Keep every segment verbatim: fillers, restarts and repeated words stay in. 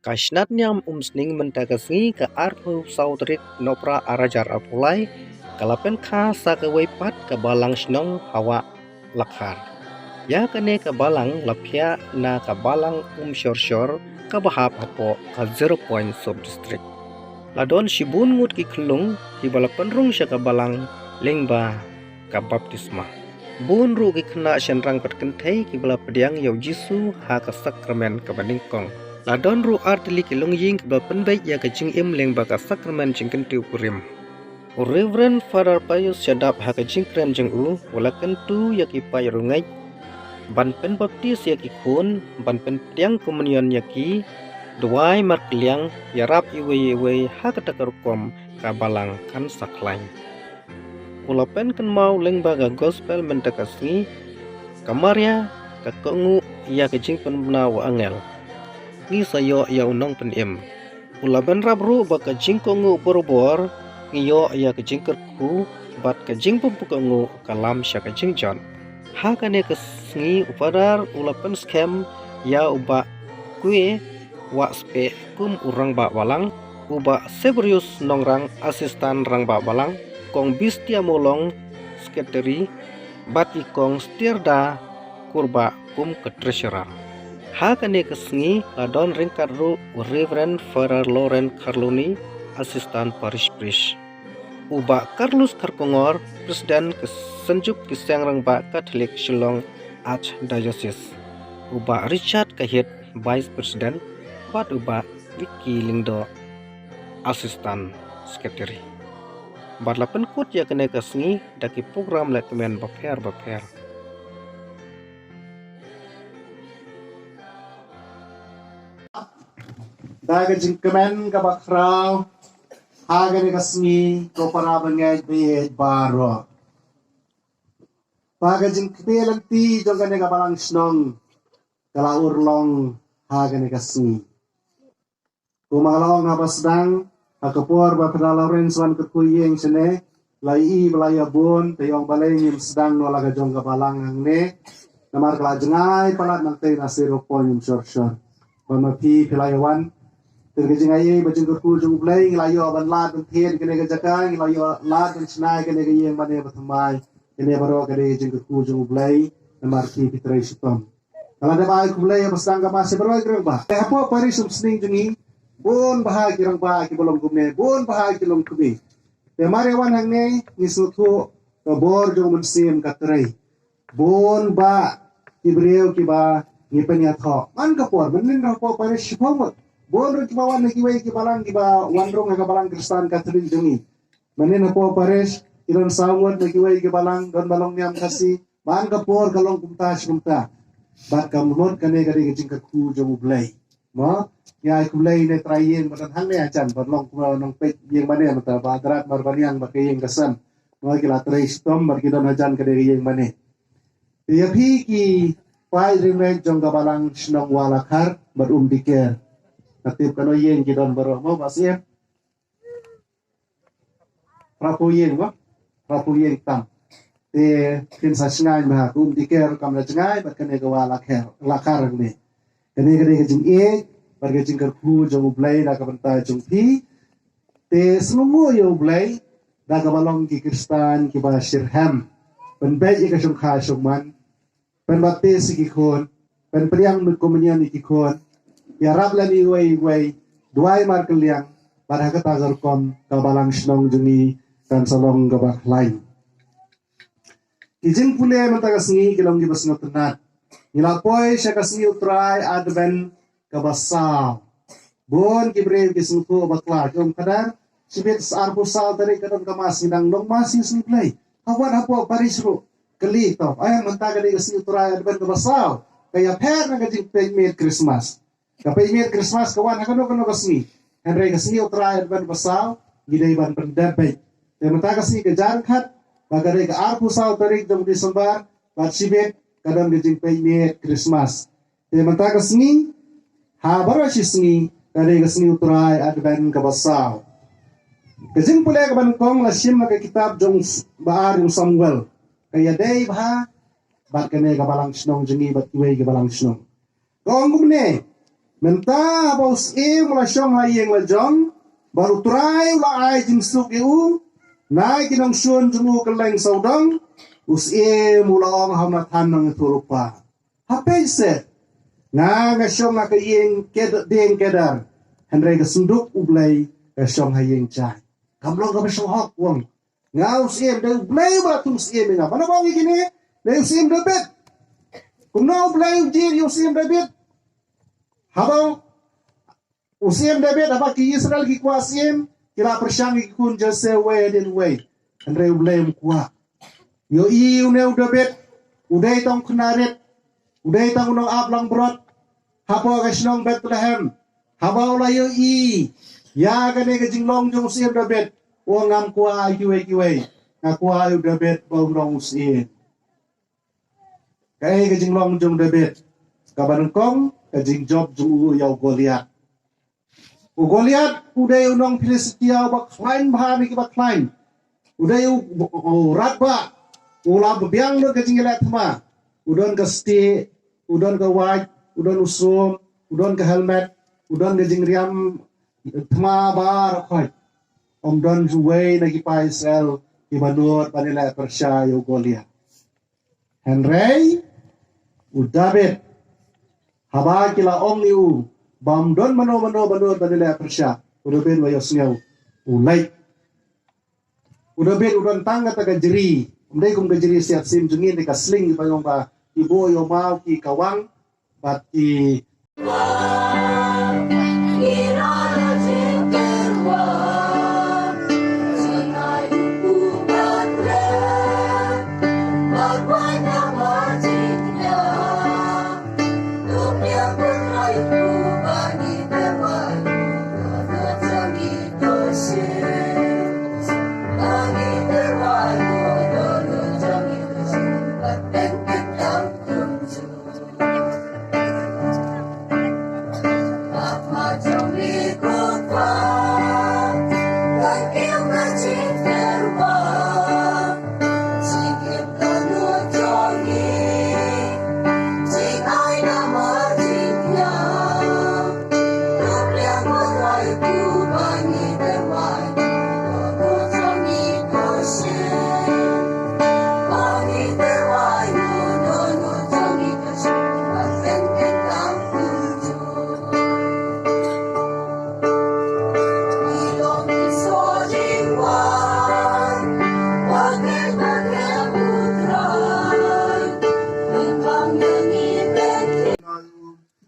Ka shnat niam Umsning mynta ka sngi ka arphew saw tarik Nohprah ar hajar arphew lai ka la pynkha sa kawei pat ka balang shnong ha Wah Lakhar. Ïa kane ka balang la phiah na ka balang Umshorshor kaba hap hapoh ka Zero Point Sub District. La don shibun ngut ki khyllung kiba la pynrung sha ka balang lyngba ka baptisma. Bun ruh ki khynnah shynrang bad kynthei kiba la pdiang ïa u Jisu ha ka sakramen kaba nyngkong. La don ruh artylli ki longïing kiba la pynbeit ïa ka jingim lyngba ka sakramen jingkyntiew kurim. U Reverend Father Pius Shadap ha ka jingkren jong u u la kyntu ïa ki paid riewngeit ban pynbaptis ïa ki khun, ban pynpdiang komunion ïa ki, duwai markylliang, ïarap iwei ïa iwei ha kata ka rukom ka balang kan sa khlaiñ. U la pynkynmaw lyngba ka gospel mynta ka sngi, ka Maria ka kohnguh ïa ka jingpynbna u angel. Ngi sa ïoh ïa u nongpynim. U la bynrap ruh ba ka jingkohnguh barabor ngi ïoh ïa ka jingkyrkhu bad ka jingpynkohnguh ka lam sha ka jingjot. Ha kane ka sngi u Padar u la pynskhem ïa u Bah Kwe Wahspeh kum u rangbah balang, u Bah Sebrius Nongrang assistant rangbah balang, Kong Bistia Molong secretary, bad i Kong Stirda Kurbah kum ka treasurer. Ha kane ka sngi la don ryngkat ruh u Reverend Father Lawrence Kharluni, assistant parish priest, u Bah Carlos Kharkongor, president ka Synjuk ki Seng Rangbah Katholik Shillong Archdiocese, u Bah Richard Kahit, vice president, bad u Bah Vicky Lyngdoh, assistant secretary. Bad la pynkut ïa kane ka sngi da ki program lehkmen bapher bapher. Da ka jingkmen kaba khraw ha kane ka sngi, ko para bangeit baieit baroh. Ba ka jingkmen lynti jong kane ka balang shnong ka la urlong ha kane ka sngi. Kumba la ong haba sdang, ha ka por ba Phadar Lawrence wan kyrkhu ïing shane, la ïohi ba la ïa bun, te ong balei ngim sdang noh la ka jong ka balang hangne. Namar ka la jngai palat nangtei na Zero Point Umshorshor. Ba ma phi phi la ïa wan. Te ka jingaiei ba jingkyrkhu jong U Blei ngi la ïoh ban lad ban thied kane ka jaka, ngi la ïoh lad ban shna kane ka ïing mane ba thymmai. Kane baroh ka dei ka jingkyrkhu jong U Blei, namar phi phi trei shitom. Ka la dep ai khublei ba sdang ka Mass ïa baroh ki rangbah. Te hapoh parish Umsning jong ngi, bun bha ki rangbah kiba long kumne, bun bha ki longkmie. Te mar ïa wan hangne, ngi sngewthuh ka bor jong U Mynsiem ka trei. Bun bha ki briew kiba ngi pynïathoh. Man ka por, mynnin hapoh parish shiphew ngut. Bun ruh kiba wan na kiwei ki balang kiba wan rung ha ka balang Khristan Katholik jong ngi. Mynnin hapoh parish, ki don saw ngut na kiwei ki balang, don ba long niam Khasi, man ka por ka long kumta shi kumta. Bad ka mut kane ka dei ka jingkyrkhu jong U Blei. Mo, ngi ai khublei ïa i trai ïing ba don hangne hajan, ba long kumba nongpeit ïing mane mynta, Bah Drat Marbaniang bad ka ïing ka sem. Mo, ki la trei shitom bad ki don hajan ka dei ka ïing mane. Te ïa phi ki paid riewngeit jong ka balang shnong Wah Lakhar bad Umdikher. Nga tip kano ïing ki don baroh mo, Bah Syiem. Phra phew ïing mo, phra phew ïing tam. Te phin sa shngaiñ bha, ka Umdikher kam da jngai bad kane ka Wah Lakhar, Lakhar hangne. Kane ka dei ka jingïeit bad ka jingkyrkhu jong U Blei na ka bynta jong phi. Te sngewnguh ïa U Blei da kaba long ki Khristan kiba shitrhem. Pynbeit ïa ka shongkha shongman. Pynbaptis ïa ki khun, pynpdiang komunion ïa ki khun, ïarap lem iwei ïa iwei, duwai markylliang, bad ha kata ka rukom ka balang shnong jong ngi kan sa long kaba khlaiñ. Ki jingpule mynta ka sngi ki long kiba sngewtynnat. Ngi la poi sha ka sngi U Trai Advent kaba saw. Bun ki briew ki sngewthuh bakla, ki ong, Phadar, shibit arphew saw tarik ka don ka Mass, ngi dang long Mass ïa u Blei. Ka wat hapoh parish ruh kylli, to, ai mynta ka dei ka sngi U Trai Advent kaba saw, ka ïapher na ka jingpeit miet Christmas. Ka peit miet Christmas ka wan ha kano kano ka sngi. Hynrei ka sngi U Trai Advent kaba saw ngi dei ban pyndep beit. Te mynta ka sngi ka jan khat, ba ka dei ka arphew saw tarik jong December, bad shibit ka don ka jingpeit miet Christmas. Te mynta ka sngi, ha baroh shi sngi, ka dei ka sngi U Trai Advent kaba saw. Ka jingpule kaba nyngkong la shim na ka kitab jong s-, ba ar jong Samuel. Ka ïadei bha bad kane ka balang shnong jong ngi bad kiwei ki balang shnong. Ka ong kumne, Mynta haba u syiem u la shong ha ïing la jong, bad u Trai u la ai jingsuk ïa u na ki nongshun jong u kylleng sawdong, u syiem u la ong ha u Nathan nongïathuhlypa, ha peit seh, nga nga shong ha ka ïing ked-, dieng kedar, hynrei ka synduk U Blei ka shong ha ïing jaiñ. Kam long kaba shong hok, u ong. Nga u syiem, dei U Blei uba la thung syiem ïa nga. Mano ba ong ïa kine? Dei u syiem Dabid. Kumno U Blei u jied ïa u syiem Dabid? Haba u syiem Dabid, haba ki Israel ki kwah syiem, ki la pyrshang ïa ki khun Jesse uwei hadien uwei. Hynrei U Blei um kwah. Ïohi une u Dabid, u dei tang u khynnah rit, u dei tang u nongap langbrot hapoh ka shnong Bethlehem. Haba u la ïohi ïa kane ka jinglong jong u syiem Dabid, u ong, ngam kwah ïa kiwei kiwei, nga kwah ïa u Dabid ba un long u syiem. Kaei ka jinglong jong u Dabid? Kaba nyngkong, ka jingjop jong u ïa u Goliath. U Goliath u dei u nong Philistia uba khlaiñ bha na kiba khlaiñ. U dei u, u, u radbah, u la biang lut ka jingïaleh thma. U don ka stieh, u don ka wait, u don u sum, u don ka helmet, u don ka jingriam thma baroh khoit. Ym don uwei na ki paid Israel kiba nud ban ïaleh pyrshah ïa u Goliath. Hynrei u Dabid, haba ki la ong ïa u ba ym don mano mano ba nud ban ïaleh pyrshah, u Dabid u la ïohsngew, u leit. U Dabid u don tang kata ka jri, ym dei kum ka jri siat sim jong ngi, ne ka sling, ba ong ba ki buh ïa u maw ki kawang bad ki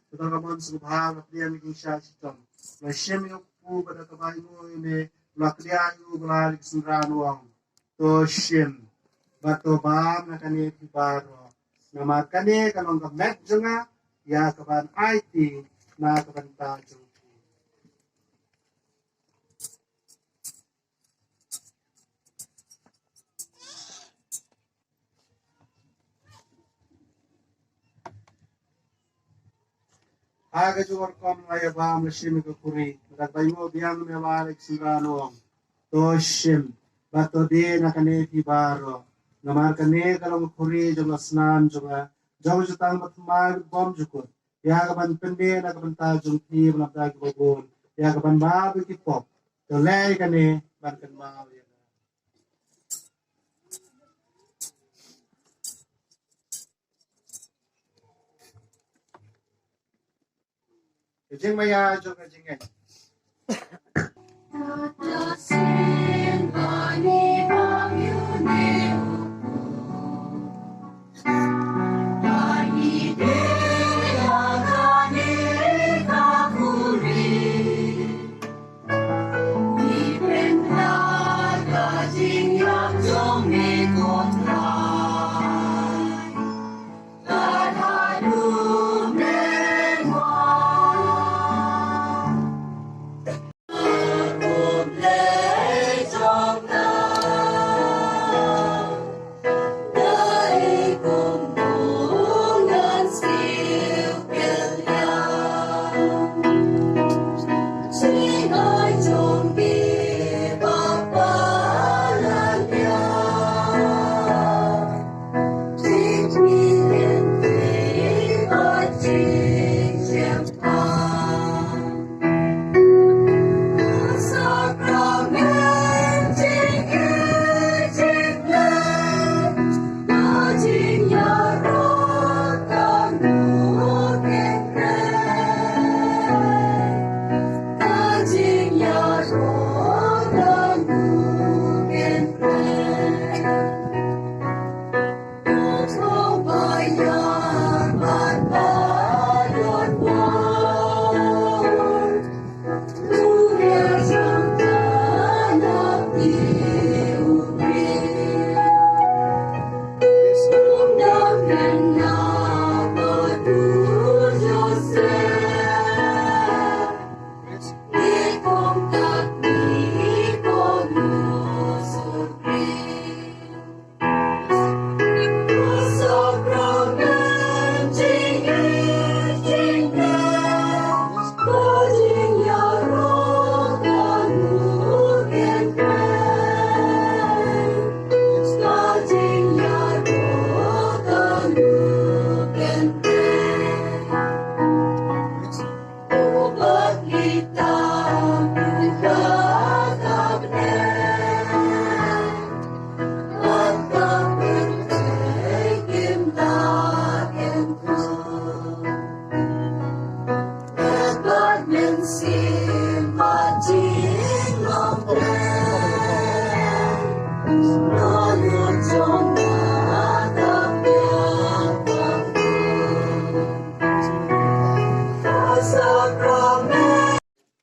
Kata ka mon sngewbha ba pdiang ïa ki sha shitom. La shim ïa u kpu ba da kaba ïnguh ïa me, la pdiang ïa u ba la ri ki synran u ong. To shim bad to bam na kane phi baroh. Namar kane ka long ka met jong nga ïa kaban aiti na ka bynta jong phi. Ha ka jong ka rukom la ïa bam la shim ïa ka khuri. Bad da kaba ïnguh biang me la ri ki synran u ong. To shim bad to die na kane phi baroh. Namar kane ka long ka khuri jong ka snam jong nga, jong ka jutang ba thymmai bad bymjukut, ïa kaban pyndie na ka bynta jong phi bad na ka bynta kiba bun, ïa kaban map ïa ki pop. To leh kane ban kynmaw ïa nga. Ka jingmaïa jong ka jingngeit.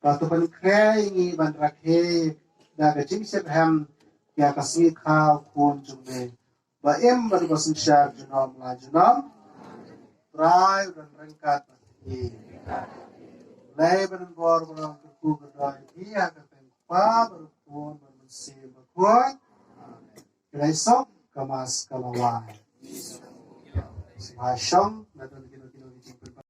Ba to pynkhreh ïa ngi ban rakhe da ka jingshitrhem ïa ka sngi khaw khun jong me, ba im bad ba synshar junom la junom. Trai u don ryngkat bad ngi. Lei bad bor ba long kyrkhu kyrdoh ïa ngi ha ka kyrteng Kpa bad Khun bad Mynsiem Bakhuid. Ka dei song ka mas ka lawai. Sngewbha shong na don